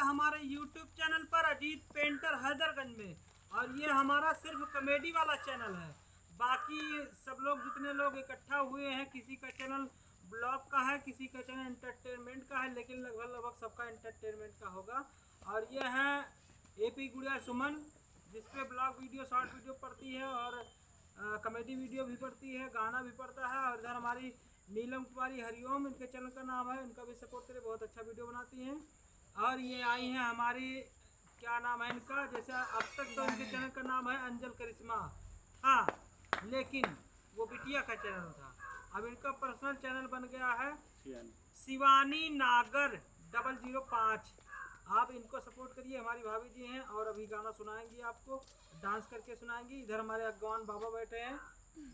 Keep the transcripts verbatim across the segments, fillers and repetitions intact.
हमारे YouTube चैनल पर अजीत पेंटर हैदरगंज में, और ये हमारा सिर्फ कॉमेडी वाला चैनल है। बाकी सब लोग, जितने लोग इकट्ठा हुए हैं, किसी का चैनल ब्लॉग का है, किसी का चैनल एंटरटेनमेंट का है, लेकिन लगभग लगभग सबका एंटरटेनमेंट का होगा। और ये हैं एपी गुड़िया सुमन, जिस पे ब्लॉग वीडियो, शॉर्ट वीडियो पड़ती है और कॉमेडी वीडियो भी पड़ती है, गाना भी पड़ता है। और इधर हमारी नीलम कुमारी हरिओम, इनके चैनल का नाम है, इनका भी सपोर्ट करें, बहुत अच्छा वीडियो बनाती हैं। और ये आई हैं हमारी, क्या नाम है इनका, जैसे अब तक तो इनके चैनल का नाम है अंजल करिश्मा था, लेकिन वो बिटिया का चैनल था, अब इनका पर्सनल चैनल बन गया है शिवानी नागर डबल जीरो पाँच। आप इनको सपोर्ट करिए, हमारी भाभी जी हैं और अभी गाना सुनाएंगी आपको, डांस करके सुनाएंगी। इधर हमारे अगवान बाबा बैठे हैं,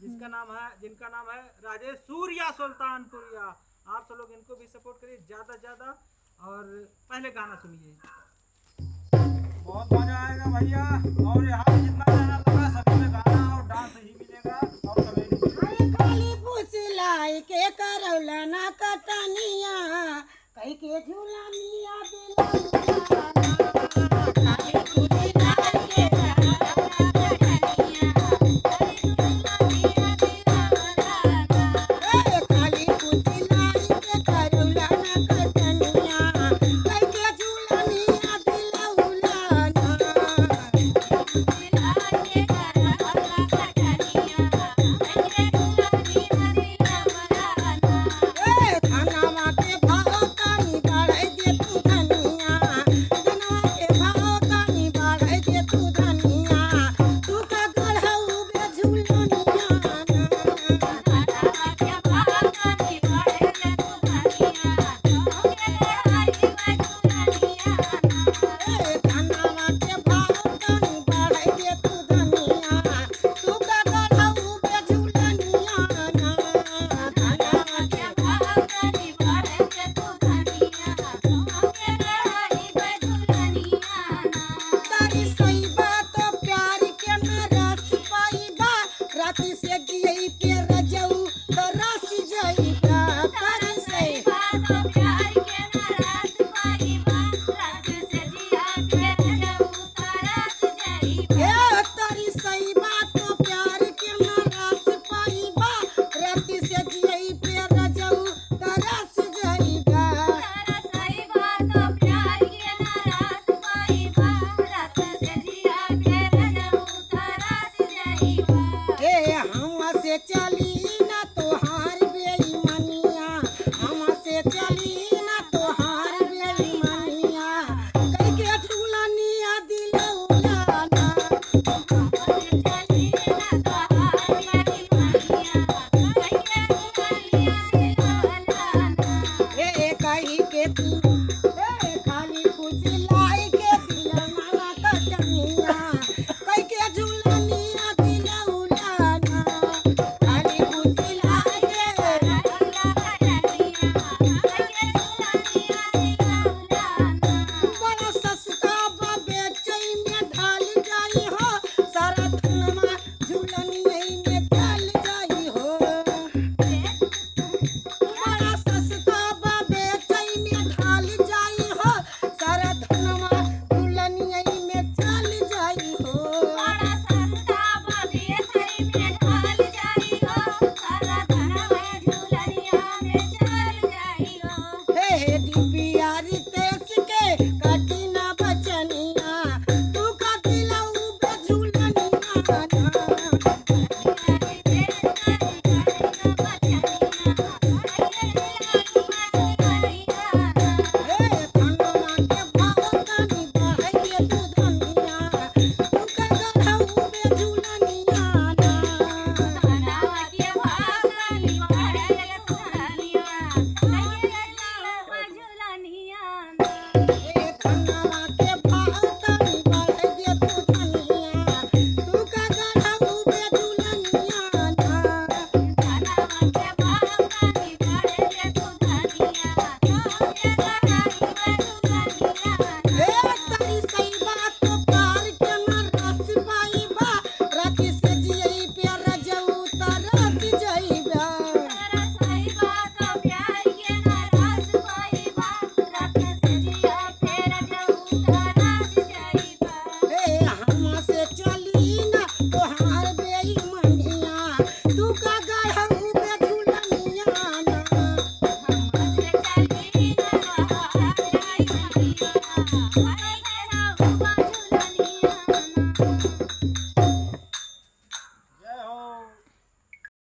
जिसका नाम है, जिनका नाम है राजेश सूर्या सुल्तानपुरिया। आप सब लोग इनको भी सपोर्ट करिए ज़्यादा से ज़्यादा। और पहले गाना सुनिए। बहुत मजा आएगा भैया। और यहाँ जितना चैनल होगा, सभी में गाना और डांस ही मिलेगा और कॉमेडी भी। अरे खाली फुसिलाई के करौला ना कटनिया, कई के झूलनिया दिलौला ना। खाली फुसिलाई के करौला ना कटनिया, ए, खाली फुसिलाई के करौला ना कटनिया, कई के झूलनिया दिलौला ना। ए, धनवा के भाव तनी बढ़ाई दे तू धनिया, धनवा के भाव तनी बढ़ाई दे तू धनिया, तू का गढ़ऊ बे झूलनिया ना। ए, धनवा के भाव तनी बढ़ाई दे तू धनिया, तू का गढ़ऊ बे झूलनिया ना। धनवा के भाव तनी बढ़ाई दे तू धनिया, तू के गढ़ई बे झूलनिया ना। तारी सही बात प्यार के ना रस पाई बा, राती से जियई पे रजऊ तरस जइबा। तरस जइबा। ए, तरसइबा तो प्यार के ना रस पाइबा, राती से जियई पे रजऊ तरस जइबा। तरसइबा तो प्यार के ना रस पाइबा, राती से जियई पे रजऊ तरस जइबा। ए, हमसे चली ना तोहार बेईमानिया, हमसे चली ना तोहार बेईमानिया, कई के झूलनिया दिलौला ना। हमसे चली ना तोहार बेईमानिया, कई के झूलनिया दिलौला ना। ए, कई के तू